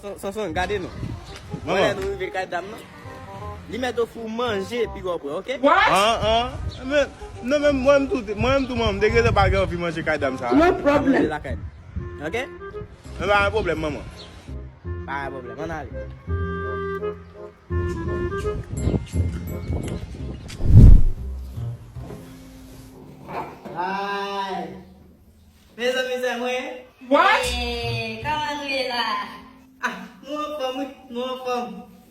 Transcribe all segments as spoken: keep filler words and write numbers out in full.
Son- Sonson, gade nou. Manman. Wè lè nou rive kay dam nan. Li mèt ofri w manje piga w pran, oke? What? An, an. Men, non, men mwen menm tou, mwen menm tou, manman, m te gentan pa gen anvi manje kay dam sa a. No problem. Manje lakay nou. Oke? Men pa gen pwoblèm, manman. Pa gen pwoblèm, ann ale. Ay. Mezanmi, sè mwen. What? Eh, kòman nou ye la? Ah, nou anfòm, wi, nou anfòm.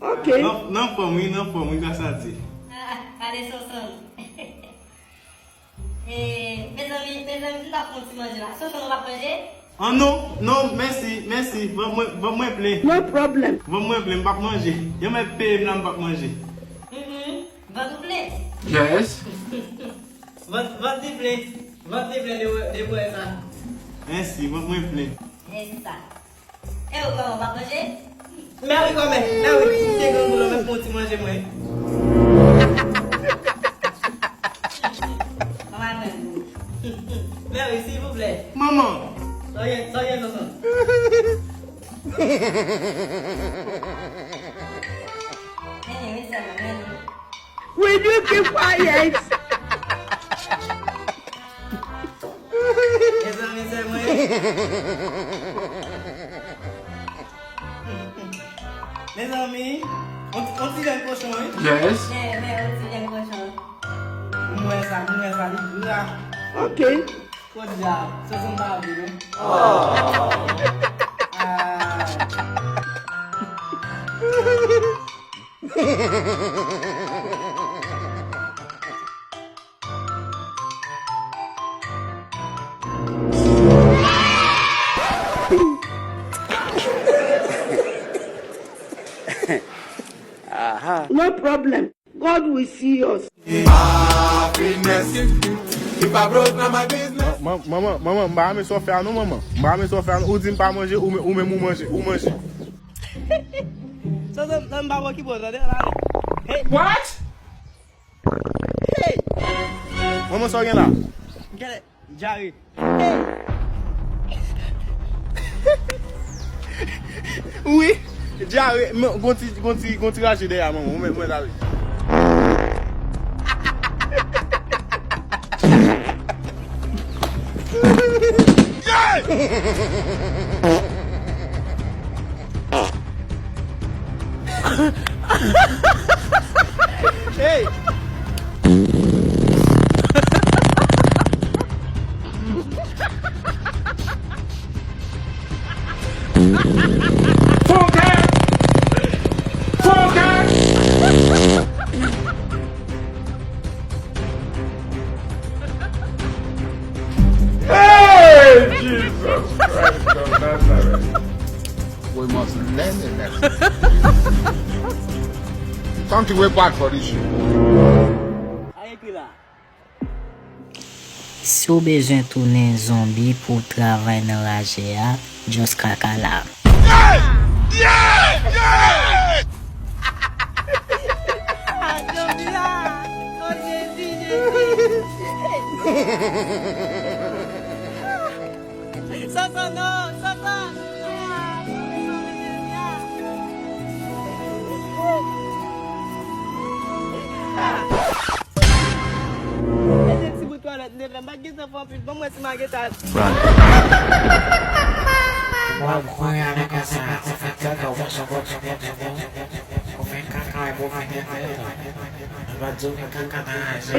Ok. Nan, nan fòm, wi, nan fòm, wi, gras a Dye. Ah, pale Sonson. Eh, mezanmi, mezanmi, m ta fè yon ti manje la. Sonson, nou p ap manje? Ah, non, non, mèsi, mèsi. Ban mwen, ban mwen plen. No problem. Ban mwen plen, m p ap manje. Yo mèt peye m la, m p ap manje. Mm-mm. Vant ou plen? Yes. Vant, vant li plen. Vant li plen de, de bwè sa. Mèsi, vant mwen plen. Mèsi sa. E ou kòman, w p ap manje? Mèsi kòmè, mèsi. M te grangou la, mèt fè yon ti manje mwen. Mwen pa grangou. Mèsi, silvouplè. Manman. Sa w gen, sa w gen, Sonson? Anyway, sa va, anyway. Will you keep quiet? Mezanmi, sè mwen. Mezanmi, on, on ti vyann kochon, wi. Yes. Yeah, yeah, on ti vyann kochon. M wè sa, m wè sa, li gra. Ok. Podyab, Sonson pa vle, non? Ah. Aha. No problem. God will see us. Happiness. If I broke, na my business. Ma-, ma-, manman, manman, m pa renmen sa w fè a non, manman. M pa renmen sa w fè a non. Ou di m pa manje, ou men-, ou menm ou manje, ou manje. Sa, sa, sa, m pa bon ki bon, tande la. Hey. What? Hey. Manman, sa w gen la? Gade. Dyare. Wi, dyare. Men, gon ti, gon ti, gon ti raje dèyè a manman. Ou mèt, ou mèt ale. Hey! Funke! Funke! Hey, Jesus Christ of Nazareth. We must learn a lesson. Something we bad for this shit. Sa ekri la. Si w bezwen tounen zonbi pou w travay nan raje a, just kaka la. Yeah! Yeah! Yeah! Ah, zonbi la! Oh, Jezi, Jezi! Sonson, non! Sonson! Ah, sove, sove, Jezi, ah! Mete ti bout twalèt m te fè, m pa t gen tan fè anpil. Ban m wè si m a gentan. Run. Wa kwè avèk sa, sa fè kaka, ou fè sòkòt, sòkòt, sòkòt, sòkòt, sòkòt, ou fè kaka, ou fè kaka. Mwen pa di w fè kaka nan raje.